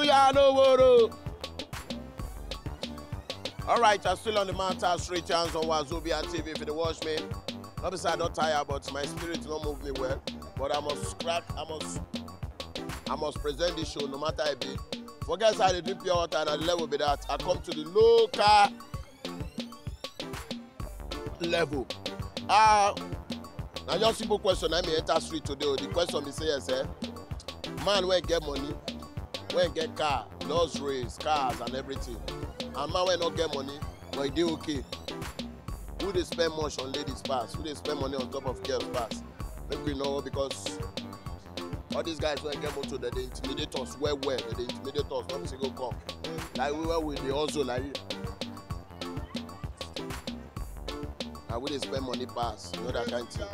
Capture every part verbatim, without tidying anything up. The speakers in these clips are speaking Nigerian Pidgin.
Oya no woro. All right, I'm still on the matter. Straight hands on Wazobia T V. If you dey watch me, not because I don't tire, but my spirit don't move me well. But I must crack. I must. I must present this show no matter it be. Forget how they drink pure water and at the level be that. I come to the local level. Ah, na just simple question. I may enter street today. Oh. The question be say yes, eh? Man wey get money, wey get car, luxuries, cars and everything. And man wey no get money, but e dey okay. Who dey spend much on ladies pass? Who dey spend money on top of girls pass? Make we know because all these guys wey get motor, they dey intimidate us well well. They dey intimidate us. Not single come. Like we where we dey hustle like you. Na we dey spend money pass, you know that kind thing.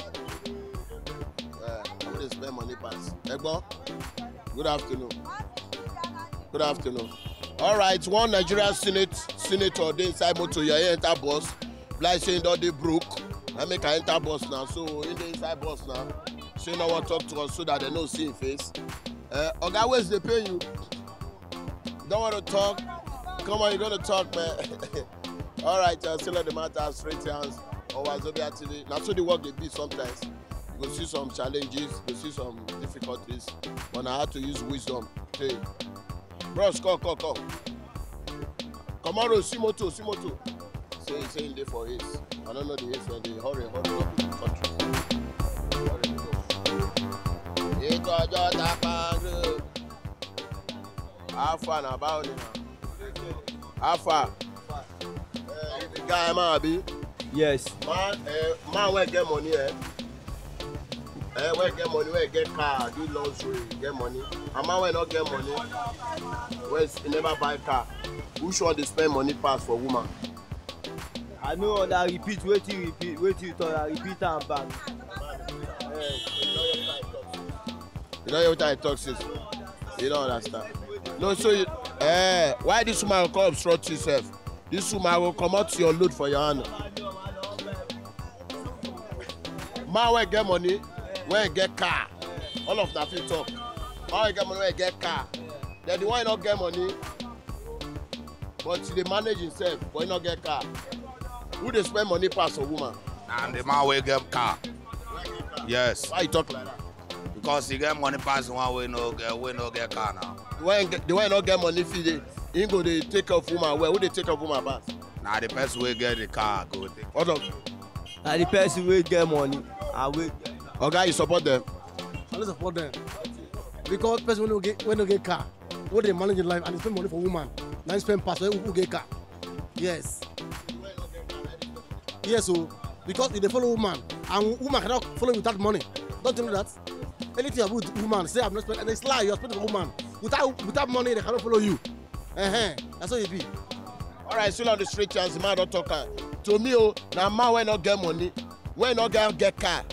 Yeah, na we dey spend money pass. Egbon, good afternoon. Good afternoon. All right, one Nigerian senate senator dey inside motor here, he enter bus. Like say he don dey broke. I make I enter bus now, so he dey inside bus now. So he no wan talk to us so that they no see him face. Uh, Oga, ways dey pay you. Don't want to talk. Come on, you gonna talk, man. All right, uh, still at the matter, straight hands. Or Wazobia T V. Now, so the work they be sometimes. You go see some challenges, you go see some difficulties, but I had to use wisdom. Hey, bros, come, come, come. Come on, see motor, see motor. Say, say in there for haste. I don't know the haste, the hurry, hurry, hurry, country. Hurry, go. Ètò ọjọ́ ta pàrọ̀. How far na about it now? How far? Eh, the guy, man, abi? Yes. Man, eh, man, wey get money, eh? Eh, wey get money, wey get car, do luxury, get money. And man, wey no get money, wey s-, he never buy car. Which one dey spend money pass for woman? I know that repeat wetin repeat wetin you talk, I repeat am back. Eh, you know your time talk since. You don't understand. No, so you, eh, why this woman go come obstruct yourself? This woman will comot your load for your hand. Man wey get money, wey get car, all of that fit talk. Man wey get money, wey get car. Then the one wey no get money, but he dey manage himself, but he no get car. Who dey spend money pass for woman? And the man wey get car. Yes. Why you talk like that? Because he get money pass the one wey no get, wey no get car now. The one get, the one no get money fit dey, he go dey take care of woman well. Who dey take care of woman pass? Na the person wey get the car go take. What of? Na the person wey get money and wey. Oga, you support them? I no support them because person wey no get, wey no get car, wey dey manage him life and dey spend money for woman, na him spend pass who, who get car. Yes. Yes o, because you dey follow woman and woman cannot follow you without money. Don't you know that? Anything about woman, say I'm not spending, and it's lie, you're spending for woman. Without, without money, they cannot follow you. Uh-huh. That's how it be. All right, still on the street chance, the man don't talk am. To me, oh, na man wey no get money, wey no get, get car.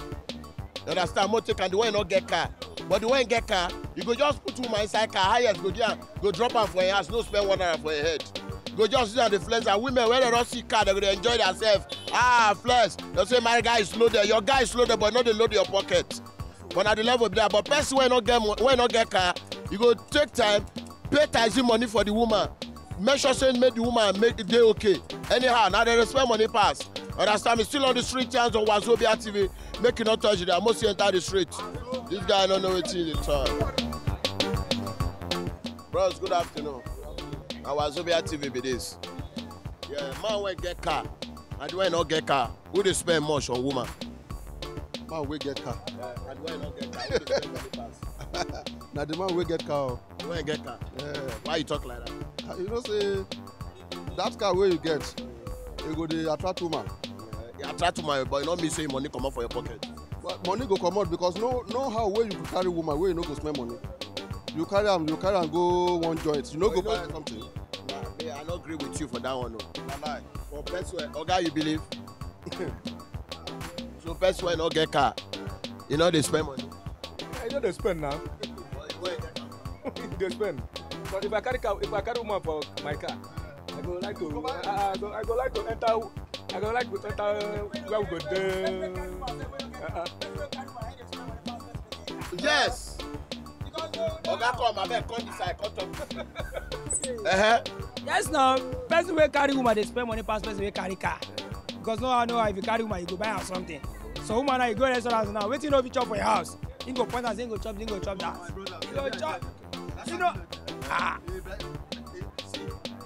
You understand? Mo take am the one wey no get car. But the one wey get car, you go just put woman inside car, highest go there, go drop am for your house, no spend one naira for your head. You go just sit down dey flex am. Women, when they don't see car, they go dey enjoy themselves. Ah, flex. They say, "My guy is loaded." Your guy is loaded, but no dey load your pocket. But at the level there, but person wey no get mo-, wey no get car, you go take time, pay taxi money for the woman. Make sure say make the woman make the day okay. Anyhow, now they spend money pass. Understand me? Still on the street chance on Wazobia T V. Make you not touch it. I must enter the street. This guy don't know wetin he dey talk. Bros, good afternoon. Na Wazobia T V be this. Yeah, man wey get car and wey no get car, who dey spend much on woman? Man wey get car. Yeah, and wey no get car, who dey spend money pass? Na the man wey get car o. The one wey get car. Yeah. Why you talk like that? Ah, you know say that car wey you get, e go dey attract woman. Yeah, you attract woman, but you no mean say money comot for your pocket. But money go comot because no, no how wey you go carry woman wey you no go spend money. You carry am, you carry am go one joint, you no go buy something. Nah, me, I no agree with you for that one. No. Na lie. For person wey, Oga, you believe? So person wey no get car, you know they spend money. I know they spend now. But you wey get car. They spend. But if I carry car, if I carry woman for my car, I go like to, I, I go, I go like to enter, I go like to enter where we go there. Uh-uh. Yes. Oga come, abeg, come this side, come talk. Uh-huh. Yes, now person wey carry woman dey spend money pass person wey carry car. Because no, I know if you carry woman, you go buy her something. So woman now you go restaurant now, wetin you no fit chop for your house? He go point and say he go chop, he go chop that. He go chop. You know, ah,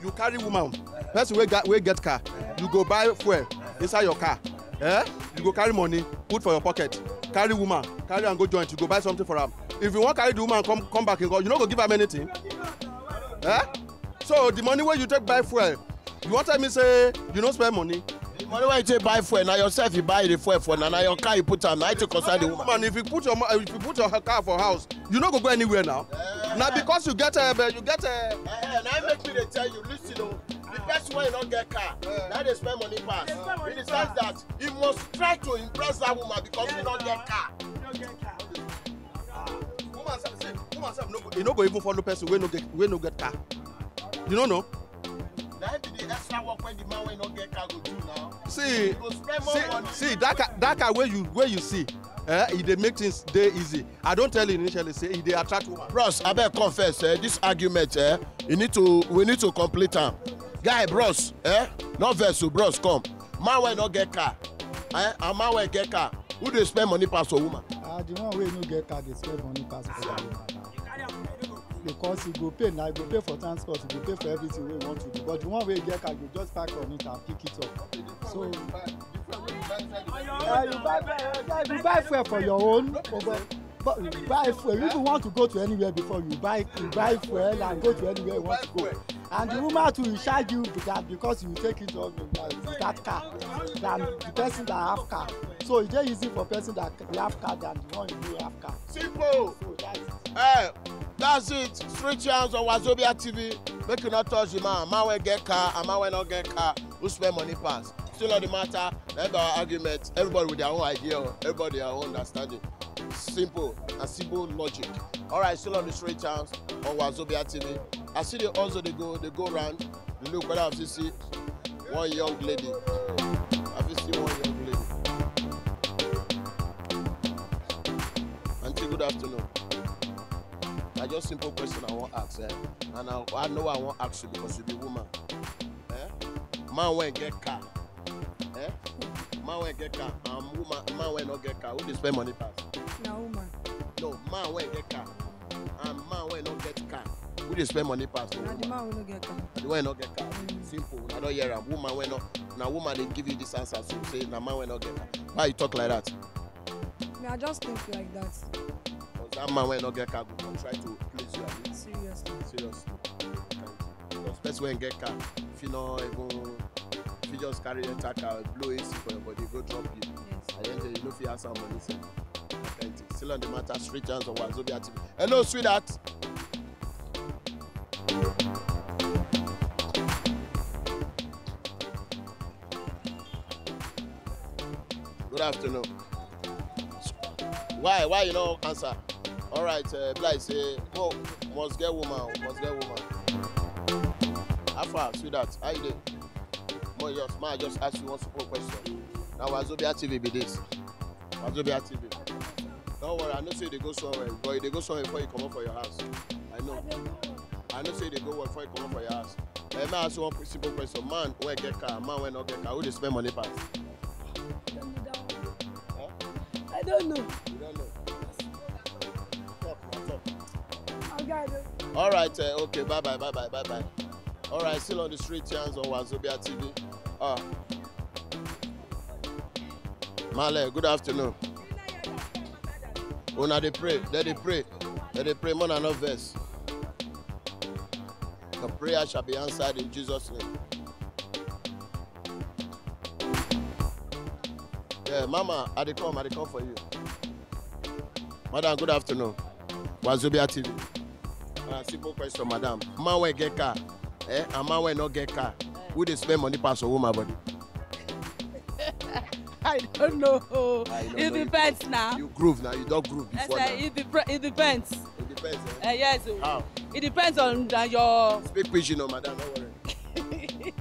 You carry woman, person wey get wey get car, you go buy fuel inside your car. Eh? You go carry money, put for your pocket, carry woman, carry am go joint, you go buy something for am. If you wan carry the woman come come back, you no go give am anything. Eh? So the money wey you take buy fuel, you wan tell me say you no spend money? The money wey you take buy fuel, na yourself you buy the fuel for, na na your car you put am, na it concern the woman. Woman, if you put your mo- if you put your car for house, you no go go anywhere now. Na because you get uh, you get uh, Eh, na im make me dey tell you, listen o, the person wey no get car, na dey spend money pass. In the sense that he must try to impress that woman because he no get car. Woman sef say woman sef no go e no go even follow person wey no get wey no get car. You no know? Na im be the extra work wey the man wey no get car go do now. See He go spend more see money. see that car that car wey you wey you see eh e dey make things dey easy. I don tell you initially say e dey attract woman. Bros, abeg come first. Eh, this argument, eh, you need to we need to complete am. Guy, bros, eh, no vex o, bros, come. Man wey no get car, eh, and man wey get car, who dey spend money pass for woman? Ah, the one wey no get car dey spend money pass for the woman now. Because e go pay na, e go pay for transport, e go pay for everything wey you want to do. But the one wey get car go just park on it and pick it up. So, uh, you buy uh, you buy fuel for your own. But, but you buy fuel. You even want to go to anywhere before you buy you buy fuel and go to anywhere you want to go. And the woman too will charge you with that because you take it on with that car than the person that have car. So e dey easy for person that dey have car than the one you no have car. Simple. So that is Eh, that's it. Street Chance on Wazobia T V. Make you not touch the man. Man wey get car and man wey no get car. Who spend money pass? Still on the matter. End our argument. Everybody with their own idea. Everybody their own understanding. Simple and simple logic. All right, still on the Street Chance on Wazobia T V. I see the also they go they go round. They look whether I see see one young lady. I see see one young lady. Auntie, good afternoon. Na just simple question I wan ask, eh? And I, I know I wan ask you because you be woman. Eh? Man wey get car. Eh? Man wey get car and woman man wey no get car. Who dey spend money pass? Na woman. No, man wey get car and man wey no get car. Who dey spend money pass? Na the man wey no get car. Na the one wey no get car. Simple. Una don hear am. Woman wey no na woman dey give you this answer so say na man wey no get car. Why you talk like that? Me, I just think like that. Because that man wey no get car go come try to please you abi? Seriously. Seriously. Because person wey get car fit no even fit just carry enter car blow A C for your body go drop you. Yes. And then you no fit ask am money sef. That kind thing. Still on the matter, Street Chance on Wazobia T V. Hello, sweetheart. Good afternoon. Why why you no answer? All right, uh, be like say no must get woman o, must get woman. How far, sweetheart? How you dey? Mo just ma just ask you one simple question. Na Wazobia T V be this. Wazobia T V. Don't worry, I know say you dey go somewhere, but you dey go somewhere before you comot for your house. I know. I know say you dey go work before you comot for your house. Eh, may I ask you one simple question? Man wey get car, man wey no get car, who dey spend money pass? I don't know. You don't know. Talk, na talk. Oga, I don't. All right, uh, okay, bye bye, bye bye, bye bye. All right, still on the Street Chance on Wazobia T V. Ah. Male, good afternoon. Una dey pray, they dey pray, they dey pray, man, I no vex. The prayer shall be answered in Jesus' name. Yeah, Mama, I dey come, I dey come for you. Madam, good afternoon. Wazobia T V. Uh, simple question, madam. Man wey get car, eh, and man wey no get car, who dey spend money pass for woman body? I don't know. I don't It know. Depends now. You groove now, you don groove before now. It, dep- it depends. It depends. Eh? Uh, yes. o. How? It depends on the, your. Speak pidgin, no, madam. Don't worry.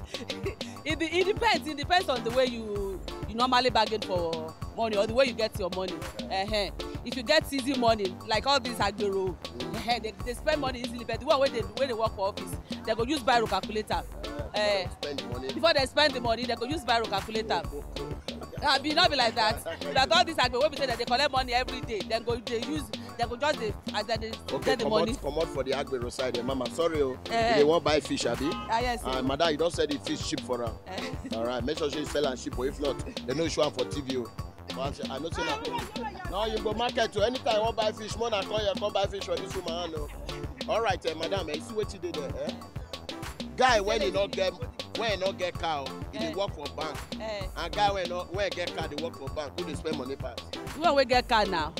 It, de- it depends. It depends on the way you you normally bargain for money or the way you get your money. Uh-huh. If you get easy money, like all these agbero, eh, they, they spend money easily, but the one wey dey, wey dey work for office, they go use biro calculator. Eh, Spend money. Before they spend the money, they go use biro calculator. Abi no be like that. That all these agbero wey be say that they collect money every day, then go dey use, they go just dey, as they dey Okay, get the money. Comot, comot for the agbero side, eh, mama. Sorry, oh. Eh. You dey wan buy fish, abi? Ah, yes. Uh, madam, you don sell the fish cheap for am. Eh. All right, make sure say you sell am cheap, oh. If not, they no show am for T V, oh. But I know say na. No, you go market to anytime you wan buy fish, more na come here, come buy fish for this woman hand, oh. All right, eh, madam, eh, you see wetin dey there, eh? Guy, when he no get, when he no get car, oh, he dey Eh. work for bank. Eh, And guy, when no, when get car, dey work for bank. Who dey spend money pass? the one wey get car now.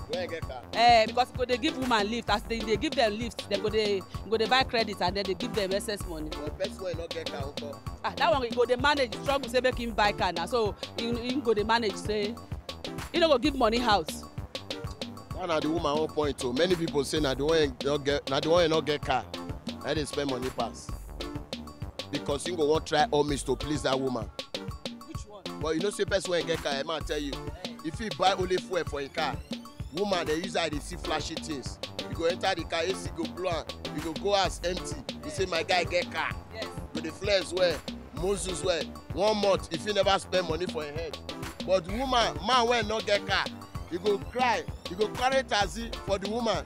When get car. Eh, because go dey give woman lift, as they dey give them lift, they go dey, go dey buy credit and then they give them excess money. But person wey no get car, nko? Ah, that one go dey manage, struggle say make him buy car now, so he, he go dey manage say he no go give money house. That na the woman own point, oh. Many people say na the one wey no get, na the one wey no get car, na dey spend money pass. Because he go wan try all means to please that woman. Which one? But you know say person wey get car, I man tell you, if he buy only fuel for him car, woman dey use eye dey see flashy things. You go enter the car, A C go blow am. You go go house empty. You say my guy get car. Yes. Go dey flex well, muscles well. One month, if he never spend money for him head. But woman, man wey no get car, he go cry, he go carry taxi for the woman,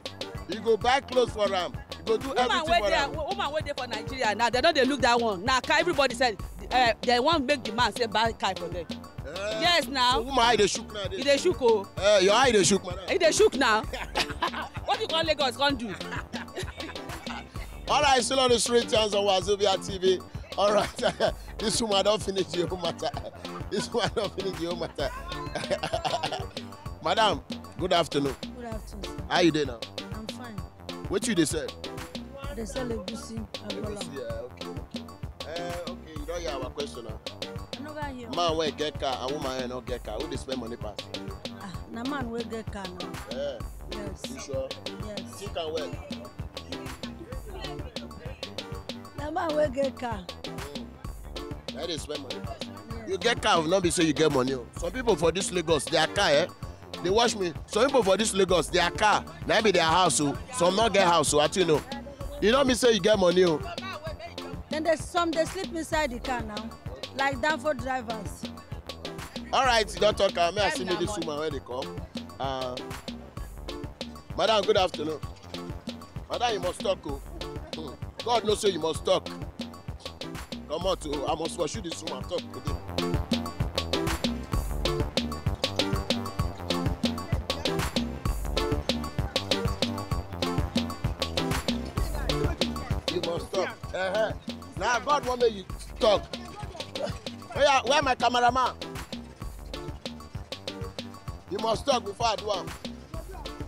he go buy clothes for am, he go do Woman everything wey for dey, am. Woman wey dey for Nigeria now, they don dey look that one. Now, car, everybody said, eh, they wan make the man say buy car for them. Eh, Yes, now. So woman eye dey shook nowadays. E dey shook o. Eh, your eye dey shook, madam. E dey shook now. What you call Lagos come do? All right, still on the street chance on Wazobia T V. All right, this woman don finish the whole matter. This woman don finish the whole matter. Madam, good afternoon. Good afternoon, sir. How you dey now? I'm fine. Wetin you dey sell? They sell egusi, agbola. Yeah, okay, okay. Uh, okay, you don hear our question now. I never hear. Man wey get car and woman wey no get car, who dey spend money pass? Ah, na man wey get car now. Eh, Yes. You sure? Yes. Think am well. Na man wey get car. Na dey spend money pass. You get car, no be say you get money o. Some people for this Lagos, their car, eh, dey watch me. Some people for this Lagos, their car na be their house o. Some no get house o, I tell you no. You no mean say you get money o. Then there's some they sleep inside the car now, like danfo drivers. All right, you don talk am. May I see me Na this money. Woman wey dey come. Uh, madam, good afternoon. Madam, you must talk o. Hmm. God know say you must talk. Comot o, I must pursue this woman talk today. You must talk. Uh-huh. Now God want make you talk. Oh yeah, where my cameraman? You must talk before I do am.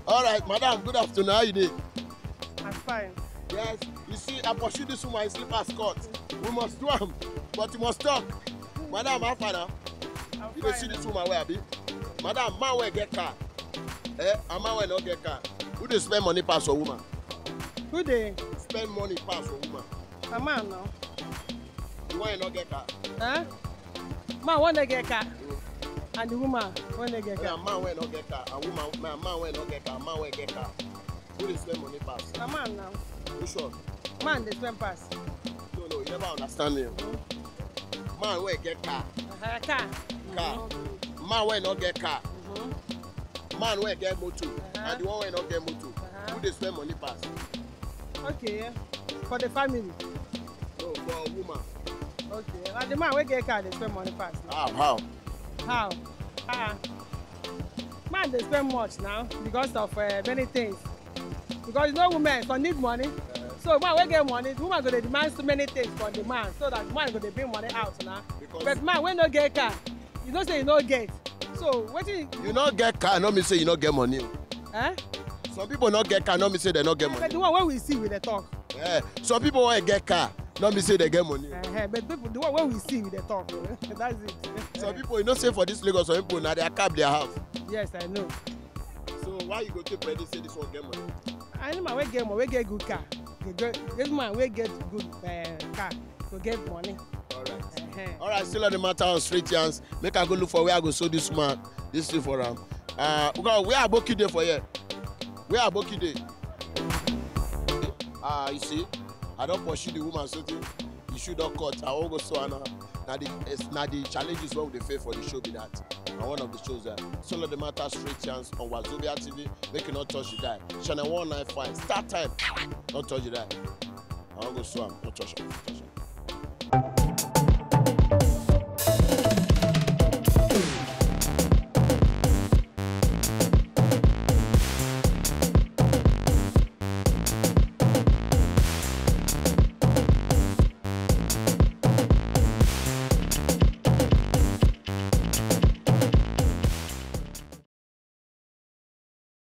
All right, madam, good afternoon. How you dey? I'm fine. Yes, you see, I pursue this woman in slippers cut. We must do am, but you must talk. Madam, how far now? I'm You dey see fine. This woman wey I be? Madam, man wey get car. Eh, and man wey no get car. Who dey spend money pass for woman? Who dey? Spend money pass for woman. A man now. The one wey no get car. Huh? Man wey no get car. And the woman wey no get Yeah, car. Man wey no get car. And woman, man, man wey no get car. Man wey get car. Who dey spend money pass? A man now. Which one? Man dey spend pass. No, no, you never understand me. Man wey get car. Uh, car. Car. Man wey no get car. Man wey get motor. Uh-huh. And the one wey no get motor. Uh-huh. Who dey spend money pass? Okay. For the family. No, for woman. Okay. And the man wey get car dey spend money pass. How? How? How? Ah. Man dey spend much now because of uh, many things. Because you know women, some need money. So man wey get money, the woman go dey demand so many things from the man so that the man go dey bring money out now. Because But man wey no get car, you know say you no get. So wetin You no get car, no mean say you no get money. O. Eh? Some people no get car, no mean say they no get But money. The one wey we see we dey talk. Eh, some people wey get car, no mean say they get money. O. Uh-huh. But people, the one wey we see we dey talk. That's it. Some people, you know, say for this Lagos, some people na their car be their house. Yes, I know. So why you go take credit say this one get money? Any man wey get money, wey get good car, dey go, this man wey get good uh, car go get money. All right. Uh-huh. All right, still on the matter of street yarns. Make I go look for where I go show this man, this thing for am. Uh, because where Aboki dey for here? Where Aboki dey? Ah, you see, I don pursue the woman so tey the shoe don cut. I wan go sew am now. Na the, it's, na the challenges wey we dey face for the show be that. Na one of the shows that. Solo the matter straight chance on Wazobia T V. Make you no touch the dial. Channel one nine five. Start time. No touch the dial. I wan go sew am. No touch am. No touch am.